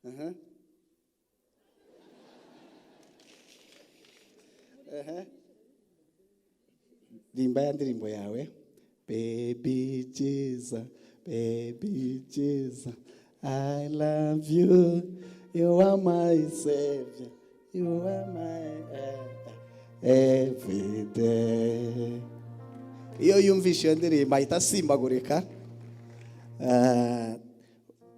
Aha. Aha. Rimba ya ndirimbo yawe. Baby Jesus, baby Jesus, I love you. You are my savior. You are my every day. Iyo yumvishe iyo ndirimbo ahita asimbagurika.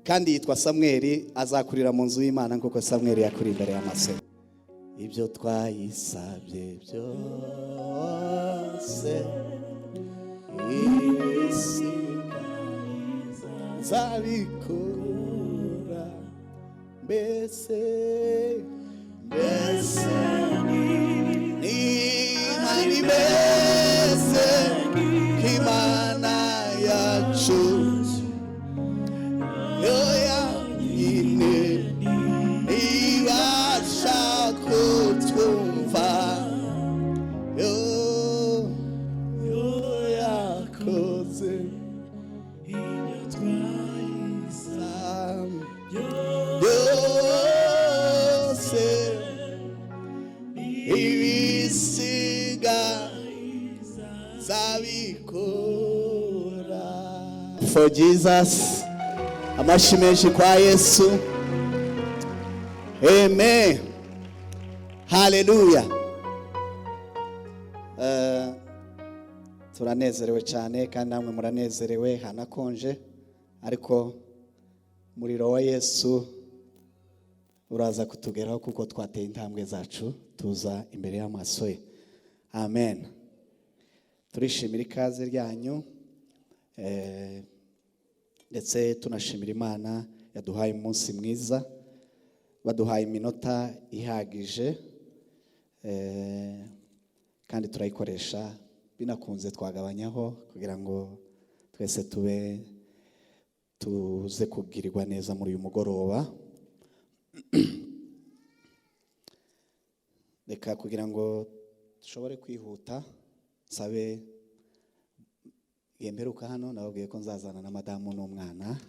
Kandi yitwa Samweli, azakurira mu nzu y'Imana nk'uko Samweli yakuriye imbere y'amasego. Ibyo twayisabye byose ibisigaye nzabikora, mbese mbese n'Imana imeze nk'Imana yacu yo yonyine ibasha kutwumva, yo yo yakoze Ibyo twayisabye byose, ibisiga zabikora. For Jesus, amashyi menshi kwa Yesu. Amen, haleluya. Turanezerewe cyane kandi namwe muranezerewe. Hanakonje, ariko umuriro wa Yesu uraza kutugeraho kuko twateye intambwe zacu tuza imbere y'amaso ye. Amen. Turishimira ikaze ryanyu, ndetse tunashimira Imana yaduhaye umunsi mwiza, baduhaye iminota ihagije, kandi turayikoresha. Binakunze twagabanyaho kugira ngo twese tube tuze kubwirirwa neza muri uyu mugoroba. Reka kugira ngo dushobore kwihuta, nsabe igihe mperuka hano nababwiye ko nzazana na madamu n'umwana,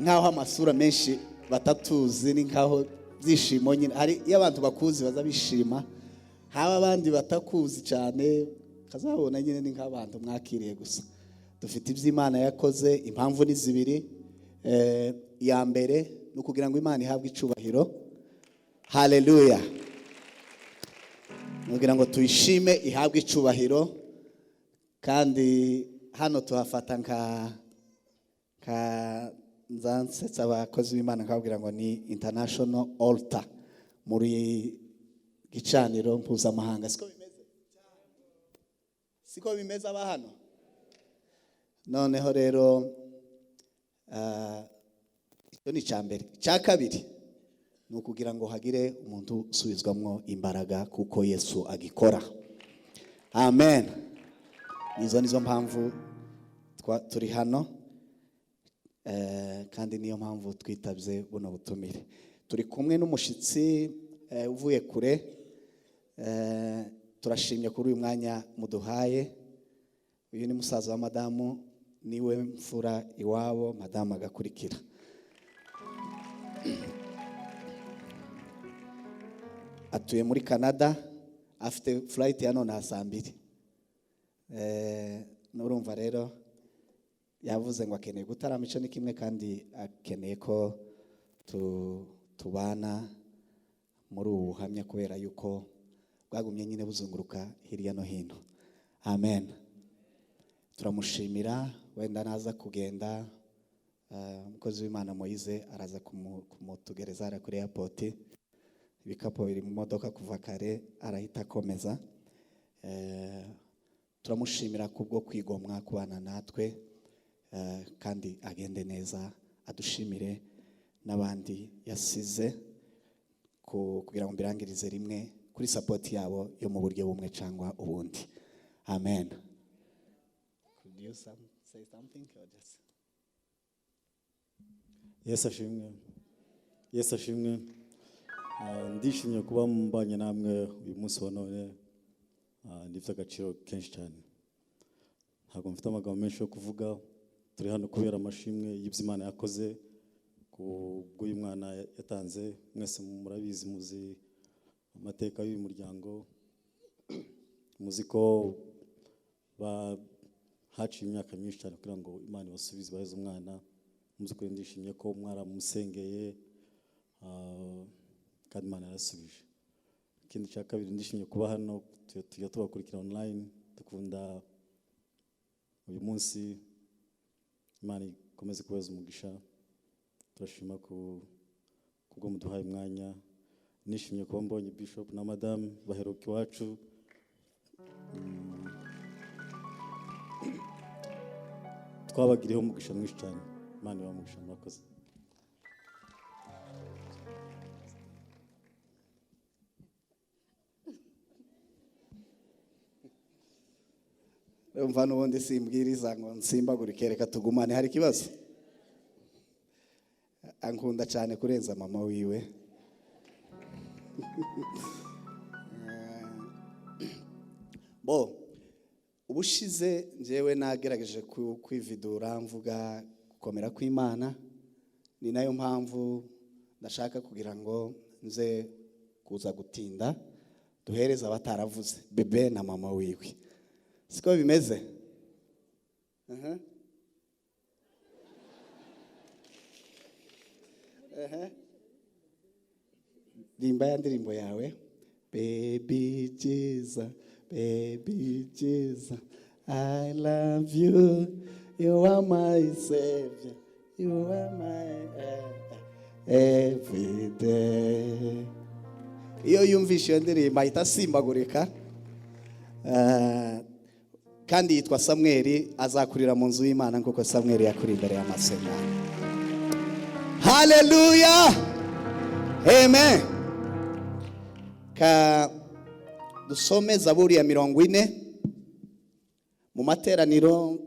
nk'aho amasura menshi batatuzi, ni nk'aho byishimo nyine. Hari iyo abantu bakuzi baza bishima, haba abandi batakuzi cyane kazabona nyine ni nk'abantu mwakiriye gusa. Dufite ibyo Imana yakoze, impamvu ni zibiri. Iya mbere ni ukugira ngo Imana ihabwe icubahiro. Haleluya. Ni ukugira ngo tuyishime, ihabwe icubahiro. Kandi hano tuhafata nka nzansetsa abakozi b'Imana nkababwira ngo ni international altar, muri gicaniro mpuzamahanga. Siko bimeze? Siko bimeze aba hano? Noneho rero, icyo ni icya mbere. Icya kabiri ni ukugira ngo hagire umuntu usubizwamo imbaraga kuko Yesu agikora. Amen. Izo nizo mpamvu turi hano, kandi niyo mpamvu twitabye buno butumire. Turi kumwe n'umushyitsi uvuye kure. Turashimye kuri uyu mwanya muduhaye. Uyu ni musaza wa madamu, niwe mfura iwabo, madamu agakurikira. Atuye muri Canada, afite flight ya none saa 2. Nurumva rero yavuze ngo akeneye gutarama, icyo ni kimwe, kandi akeneye ko tubana muri ubu buhamya kubera yuko bwagumye nyine buzunguruka hirya no hino. Amen. Turamushimira. Wenda naza kugenda, umukozi w'Imana Moise araza kumutugereza hariya kuri airport. Ibikapu biri mu modoka kuva kare, arahita akomeza. Turamushimira kubwo kwigomwa kubana natwe, kandi agende neza, adushimire n'abandi yasize kugira ngo mbirangirize rimwe kuri support yabo yo mu buryo bumwe cyangwa ubundi. Amen. Could you say something or just Yesu ashimwe. Yesu ashimwe. Ndishimye kuba mbanye namwe uyu munsi wa none. Ni iby'agaciro kenshi cyane. Ntabwo mfite amagambo menshi yo kuvuga. Turi hano kubera amashimwe y'ibyo Imana yakoze ku bw'uyu mwana yatanze. Mwese murabizi, muzi amateka y'uyu muryango, muzi ko haciye imyaka myinshi cyane kugira ngo Imana ibasubize, ibaheze umwana. Mu by'ukuri ndishimye ko mwaramusengeye, kandi Imana yarasubije. Ikindi cya kabiri, ndishimye kuba hano. Tujya tubakurikira online, dukunda uyu munsi. Imana ikomeze kubeza umugisha. Turashima ku kubwo muduhaye umwanya. Nishimye kuba mbonye Bishop na Madame baheruka iwacu. Twabagiriyeho umugisha mwinshi cyane. Imana ibahe umugisha, murakoze. Umva, n'ubundi simbwiriza ngo nsimbagurike, reka tugumane. Hari ikibazo? Ankunda cyane kurenza mama wiwe. Bo ubushize njyewe nagerageje kwividura mvuga gukomera kw'Imana, ni nayo mpamvu ndashaka kugira ngo nze kuza gutinda duhereze abataravuze, bebe na mama wiwe. Siko bimeze? Aha. Aha. Rimba ya ndirimbo yawe. Baby Jesus, baby Jesus, I love you, you are my savior, you are my every day. Iyo yumvishe iyo ndirimbo ahita asimbagurika. Kandi yitwa Samweli, azakurira mu nzu y'Imana nk'uko Samweli yakuriye imbere y'amaso y'Imana. Haleluya, amen. Ka dusome Zaburi ya 40. Mu materaniro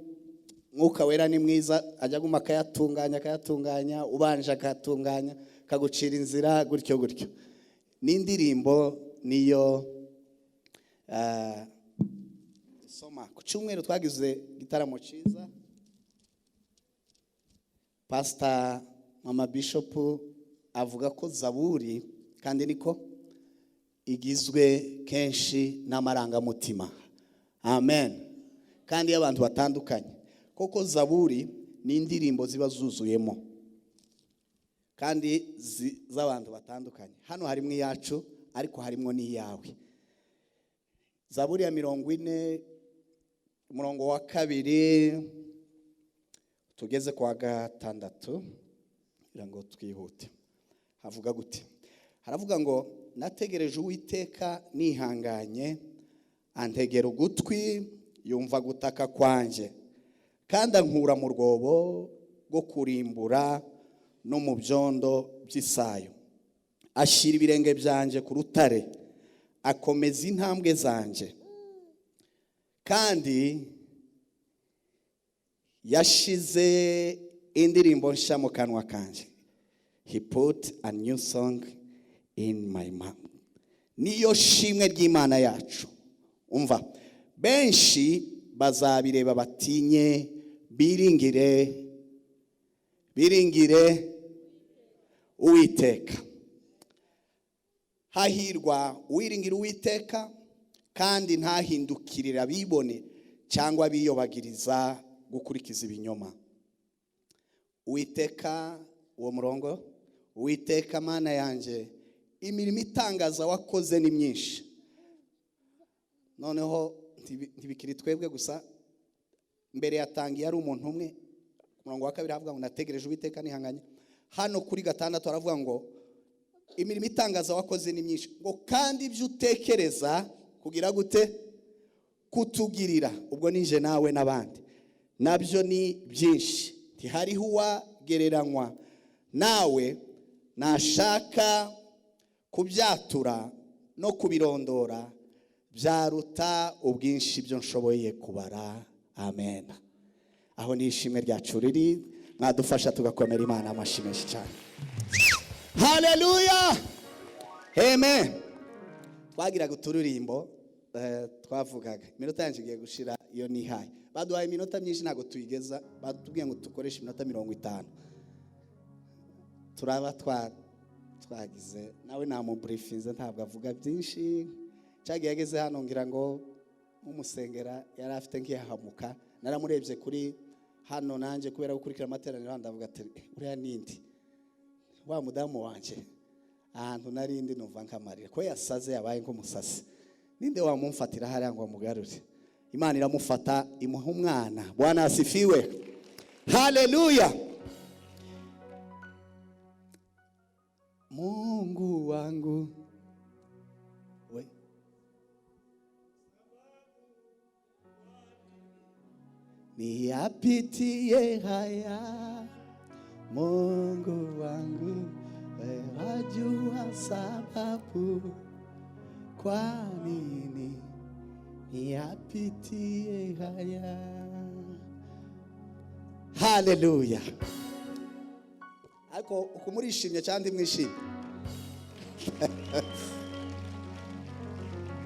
Mwuka Wera ni mwiza, ajya aguma akayatunganya, akayatunganya, ubanje akayatunganya, akagucira inzira gutyo gutyo. N'indirimbo niyo soma. Ku cyumweru twagize igitaramo cyiza. Pastor Mama Bishop avuga ko Zaburi, kandi niko igizwe kenshi n'amarangamutima, amen, kandi y'abantu batandukanye. Koko Zaburi ni indirimbo ziba zuzuyemo kandi z'abantu batandukanye. Hano harimo iyacu, ariko harimo n'iyawe. Zaburi ya 40, umurongo wa 2 tugeze kwa 6, kugira ngo twihute. Havuga gute? Haravuga ngo: "Nategereje Uwiteka nihanganye, antegera ugutwi, yumva gutaka kwanjye, kandi ankura mu rwobo rwo kurimbura no mu byondo by'isayo. Ashyira ibirenge byanjye ku rutare, akomeza intambwe zanjye, kandi yashize indirimbo nshya mu kanwa kanjye." He put a new song in my mouth. Niyo shimwe ry'Imana yacu. Umva, benshi bazabireba batinye, biringire, biringire Uwiteka. Hahirwa uwiringira Uwiteka, kandi ntahindukirire abibone cyangwa abiyobagiriza gukurikiza ibinyoma. Uwiteka, uwo murongo: "Uwiteka Mana yanjye, imirimo itangaza wakoze ni myinshi." Noneho ntibikiri twebwe gusa. Mbere yatangiye ari umuntu umwe. Ku murongo wa 2 aravuga ngo: "Nategereje Uwiteka nihanganye." Hano kuri 6 aravuga ngo: "Imirimo itangaza wakoze ni myinshi," ngo "kandi ibyo utekereza kugira gute kutugirira," ubwo nije nawe n'abandi, "nabyo ni byinshi, ntihariho uwagereranywa nawe. Nashaka kubyatura no kubirondora, byaruta ubwinshi ibyo nshoboye kubara." Amen. Aho ni ishimwe ryacu riri. Mwadufasha tugakomera Imana amashyi menshi cyane. Haleluya, amen. Twagiraga uturirimbo, twavugaga. Iminota yanjye igiye gushira iyo nihaye. Baduhaye iminota myinshi, ntabwo tuyigeza. Batubwiye ngo dukoreshe iminota 50, turaba twagize. Nawe namuburifinze, ntabwo avuga byinshi. Cyagiye yageze hano, ngira ngo mumusengera, yari afite nk'ihahamuka. Naramurebye kuri hano nanjye kubera gukurikira amateraniro, ndavuga ati: "Uriya nindi wa mudamu wanjye." Ahantu narindi numva nkamarira ko yasaze, yabaye nk'umusasi. Ninde wamumfatira hariya ngo amugarure? Imana iramufata, imuha umwana. Bwana asifiwe, haleluya. Mungu wangu we, niyapitie haya. Mungu wangu, wajua sababu kwa nini niyapitie haya. Haleluya! Ariko uku murishimye cyangwa mwishimye?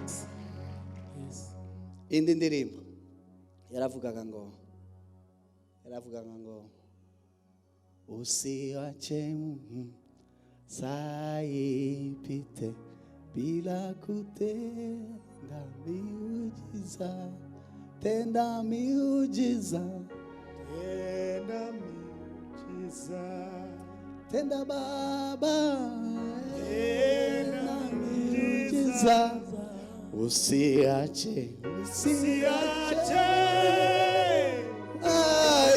Yes. Indi ndirimbo yaravugaga ngo usiache saa ipite bila kutenda miujiza, tenda miujiza. Tenda miujiza. Tenda Baba. Tenda miujiza, usiache, usiache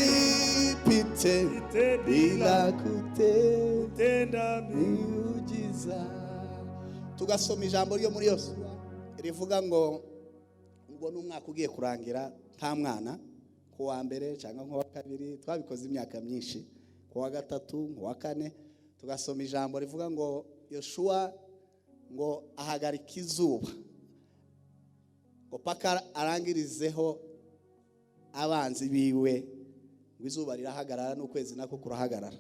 aipite bila kutenda Tenda miujiza. Tugasoma ijambo ryo muri Yosuwa rivuga ngo ubwo ni umwaka ugiye kurangira nta mwana, ku wa mbere cyangwa nk'uwa kabiri, twabikoze imyaka myinshi, ku wa gatatu, ku wa kane. Tugasoma ijambo rivuga ngo Yoshuwa ngo ahagarika izuba ngo paka arangirizeho abanzi biwe, ngo izuba rirahagarara n'ukwezi nako kurahagarara.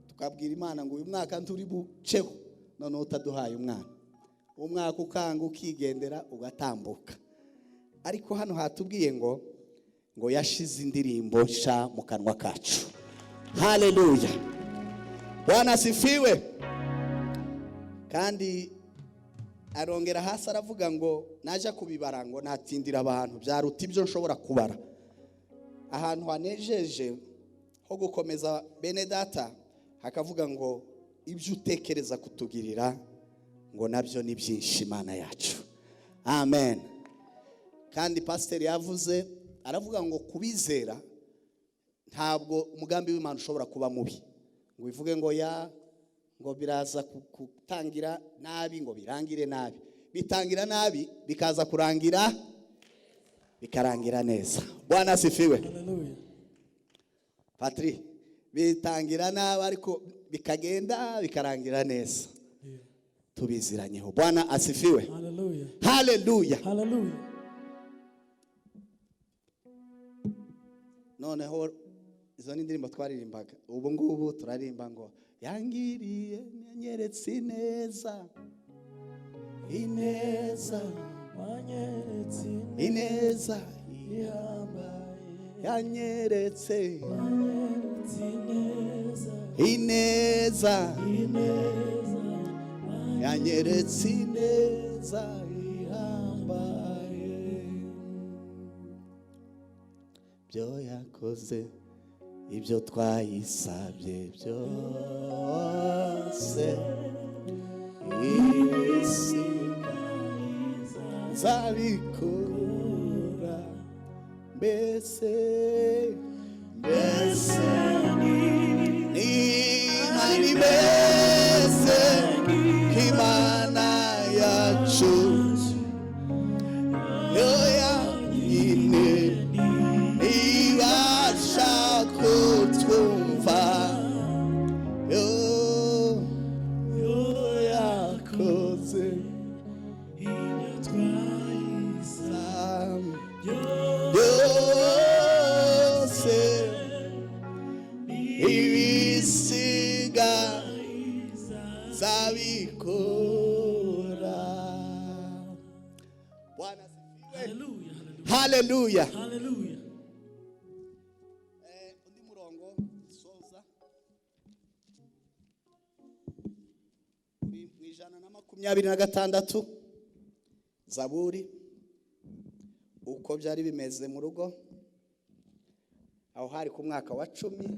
Tukabwira Imana ngo uyu mwaka nturi buceho noneho utaduhaye umwana. Umwaka ukanga ukigendera, ugatambuka. Ariko hano hatubwiye ngo yashize indirimbo nshya mu kanwa kacu. Haleluya, Bwana asifiwe. Kandi arongera hasi aravuga ngo najya kubibara ngo natindira abantu, byaruta ibyo nshobora kubara. Ahantu hanejeje ho gukomeza bene data, hakavuga ngo ibyo utekereza kutugirira ngo nabyo ni byinshi, Imana yacu. Amen. Kandi pasiteri yavuze, aravuga ngo kubizera ntabwo umugambi w'Imana ushobora kuba mubi, ngo bivuge ngo ya ngo biraza gutangira nabi ngo birangire nabi. Bitangira nabi, bikaza kurangira, bikarangira neza. Bwana asifiwe. Hallelujah. Patri, bitangira nabi ariko bikagenda bikarangira neza. Tubiziranyeho. Bwana asifiwe. Hallelujah. Haleluya. Hallelujah. Noneho izo ni indirimbo twaririmbaga. Ubu ngubu turaririmba ngo yangiriye, yanyeretse ineza, ineza. Wanyeretse ineza ihambaye. Yanyeretse. Wanyeretse ineza. Ineza. Ineza. Yanyeretse ineza ihambaye. Byo yakoze, ibyo twayisabye byose, ibisiga nzabikora. Mbese Imana imeze nk'Imana yacu yo yonyine ibasha kutwumva, yo yakoze Ibyo twayisabye byose, ibisiga zabikora. Bwana asifiwe. Hallelujah. Haleluya. Hallelujah. 126 Zaburi, uko byari bimeze mu rugo aho hari ku mwaka wa 10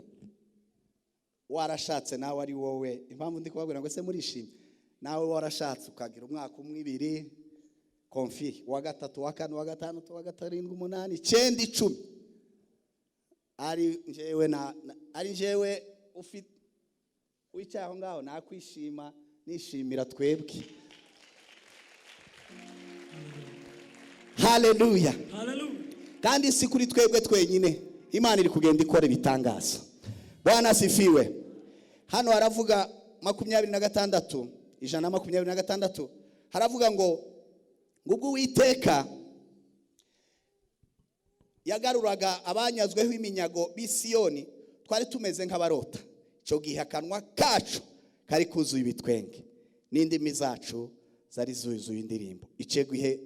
warashatse nawe ari wowe. Impamvu ndi kubabwira ngo se murishimye, nawe warashatse ukagira umwaka umwe, ibiri, konfi wa gatatu, wa kane, wa gatandatu, wa gatarindwi, 8, 9, 10, ari njyewe na ari njyewe ufite wicaye aho ngaho nakwishima, nishimira twebwe. Haleluya, Hallelujah. Kandi si kuri twebwe twenyine, Imana iri kugenda ikora ibitangaza. Bwana asifiwe. Hano haravuga 26, 126, haravuga ngo ubwo Uwiteka yagaruraga abanyazweho iminyago b'Isiyoni, twari tumeze nk'abarota. Icyo gihe akanwa kacu kari kuzuye ibitwenge, n'indimi zacu zari zuzuye indirimbo. Icyo gihe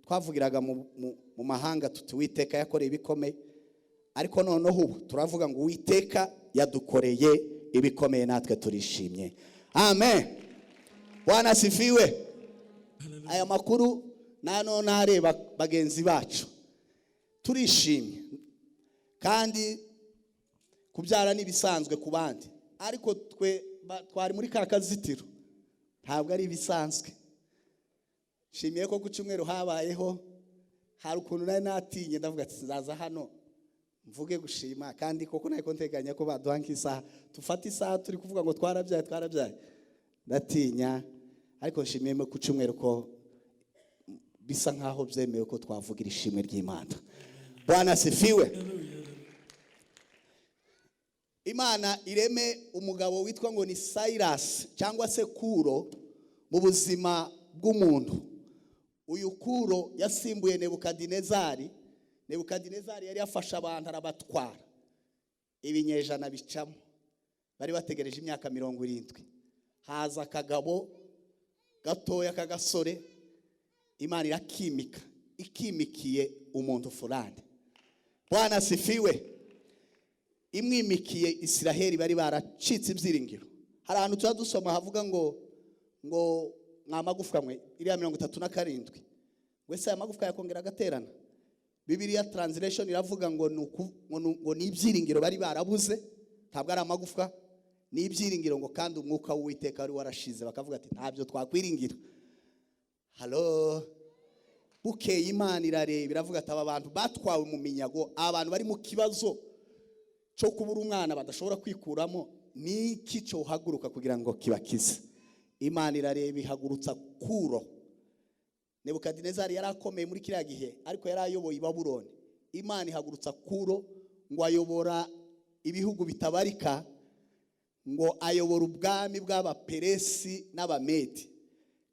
twavugiraga mu mahanga tuti Uwiteka yakoreye ibikomeye, ariko noneho ubu turavuga ngo Uwiteka yadukoreye ibikomeye, natwe turishimye. Amen. Bwana asifiwe. Aya makuru nano nareba bagenzi bacu turishimye, kandi kubyara n'ibisanzwe ku bandi, ariko twe twari muri ka kazitiro, ntabwo ari ibisanzwe. Nshimiye ko ku cyumweru habayeho, hari ukuntu nari natinye, ndavuga ati nzaza hano mvuge gushima, kandi koko nari nteganya ko baduha nk'isaha, tufate isaha turi kuvuga ngo twarabyaye twarabyaye, ndatinya. Ariko nshimiye ku cyumweru ko bisa nkaho byemewe ko twavugira ishimwe ry'Imana. Bwana asifiwe. Imana ireme umugabo witwa ngo ni Cyrus cyangwa se Kuro mu buzima bw'umuntu. Uyu Kuro yasimbuye Nebukadinezari. Nebukadinezari yari yafashe abantu arabatwara, ibinyejana bicamo, bari bategereje imyaka 70. Haza akagabo gatoya k'agasore, Imana irakimika, ikimikiye umuntu fulani. Bwana asifiwe. Imwimikiye Israheli bari baracitse ibyiringiro. Hari ahantu tuba dusoma havuga ngo mwa magufwa mwe, iriya 37, wese aya magufwa yakongera agaterana. Bibiliya translation iravuga ngo ngo ni ibyiringiro bari barabuze, ntabwo ari amagufwa, ni ibyiringiro, ngo kandi umwuka w'Uwiteka wari warashize, bakavuga ati ntabyo twakwiringira. Halo, bukeye Imana irareba iravuga ati aba bantu batwawe mu minyago, abantu bari mu kibazo cyo kubura umwana badashobora kwikuramo, niki cyo haguruka kugira ngo kibakize. Imana irareba ihagurutsa Kuro. Nebukadinezari yari akomeye muri kiriya gihe, ariko yari ayoboye Babuloni. Imana ihagurutsa Kuro ngo ayobora ibihugu bitabarika, ngo ayobora ubwami bw'Abaperesi n'Abamedi,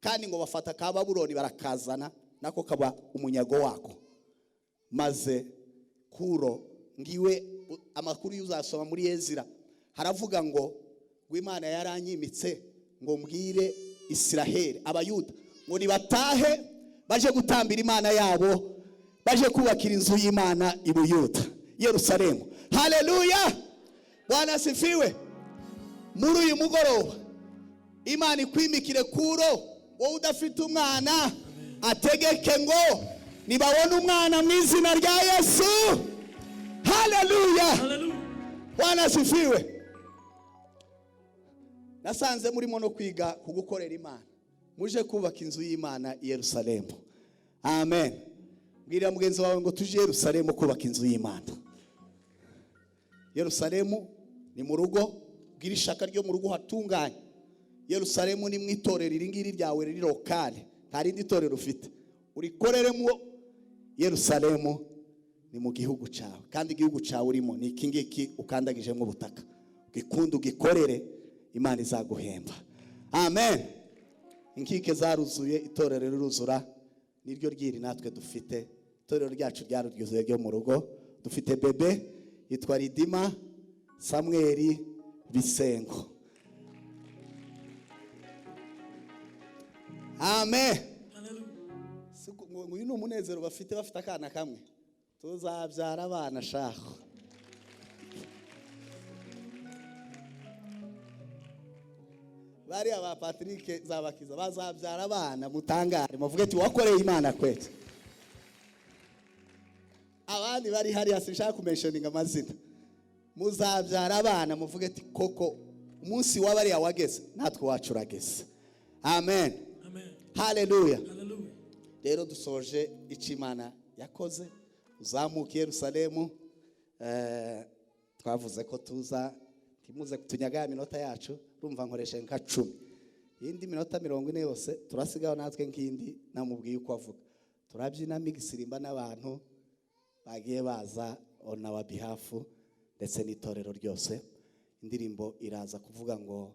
kandi ngo bafata ka Babuloni barakazana nako kaba umunyago wako. Maze Kuro ngiwe, amakuru yuzasoma muri Ezira haravuga ngo Imana yaranyimitse ngo mbwire Israheli Abayuda ngo nibatahe baje gutambira Imana yabo, baje kubakira inzu y'Imana i Buyuda, Yerusalemu. Haleluya, Bwana asifiwe. Muri uyu mugoroba Imana ikwimikire Kuro, wowe udafite umwana, ategeke ngo nibabone umwana mu izina rya Yesu. Haleluya, Bwana asifiwe. Nasanze murimo no kwiga kugukorera Imana, muje kubaka inzu y'Imana i Yerusalemu. Amen. Mbwira mugenzi wawe ngo tuje Yerusalemu kubaka inzu y'Imana. Yerusalemu ni mu rugo, bwira ishaka ryo mu rugo hatunganye. Yerusalemu ni mu itorero iri ngiri ryawe riri lokale, nta rindi torero ufite, urikoreremo. Yerusalemu ni mu gihugu cyawe, kandi igihugu cyawe urimo ni iki ngiki ukandagijemo ubutaka, gikunde ugikorere, Imana izaguhemba. Amen. Inkike zaruzuye, itorero riruzura, niryo ryiri natwe dufite. Itorero ryacu ryaruzuye ryo mu rugo. Dufite bebe yitwa Ridima Samuel Bisengo. Amen. Uyu ni umunezero bafite, bafite akana kamwe, tuzabyara abana shaho. Bariya ba Patrick Nzabakiza bazabyara abana, mutangare muvuge ati wakoreye Imana kwete. Abandi bari hariya sinshaka kumentioninga amazina, muzabyara abana muvuge ati koko umunsi w'abariya wageze, natwe wacu urageze. Amen. Amen. Haleluya. Hallelujah. Rero dusoje icyo Imana yakoze, uzamuka i Yerusalemu. Twavuze ko tuza ntimuze kutunyaga ya minota yacu, urumva nkoreshe nka 10, iyindi minota 40 yose turasigaho natwe nk'indi. Namubwiye uko avuga, turabyina migisirimba n'abantu bagiye baza on our behalf ndetse n'itorero ryose. Indirimbo iraza kuvuga ngo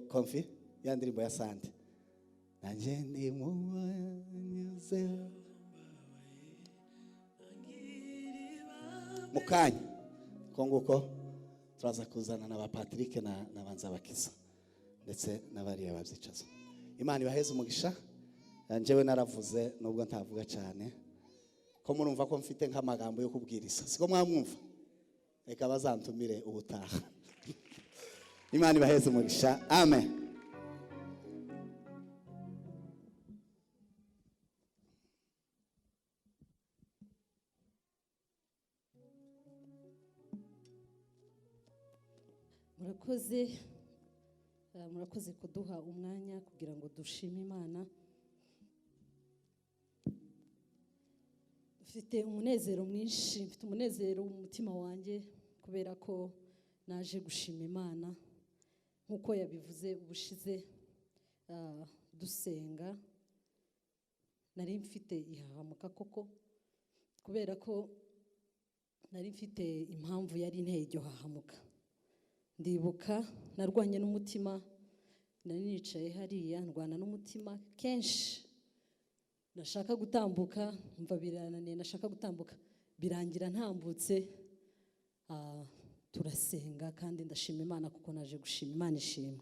konfi ya ndirimbo ya sante nanjye ndi mu banyuze mu kanya ko nguko turaza kuzana na ba Patrick na Banzabakiza ndetse n'abariya babyicaza. Imana ibaheze umugisha. Njyewe naravuze nubwo ntavuga cyane, ko murumva ko mfite nk'amagambo yo kubwiriza, siko mwamwumva? Reka bazantumire ubutaha. Imana ibaheze umugisha. Amen. Murakoze, murakoze kuduha umwanya kugira ngo dushime Imana. Mfite umunezero mwinshi, mfite umunezero mu mutima wanjye kubera ko naje gushima Imana nk'uko yabivuze ubushize. Dusenga nari mfite ihahamuka koko, kubera ko nari mfite impamvu yari inteye iryo hahamuka. Ndibuka narwanye n'umutima, nari nicaye hariya ndwana n'umutima kenshi, nashaka gutambuka mva birananiye, nashaka gutambuka birangira ntambutse. Turasenga kandi ndashima Imana kuko naje gushima Imana ishimwe.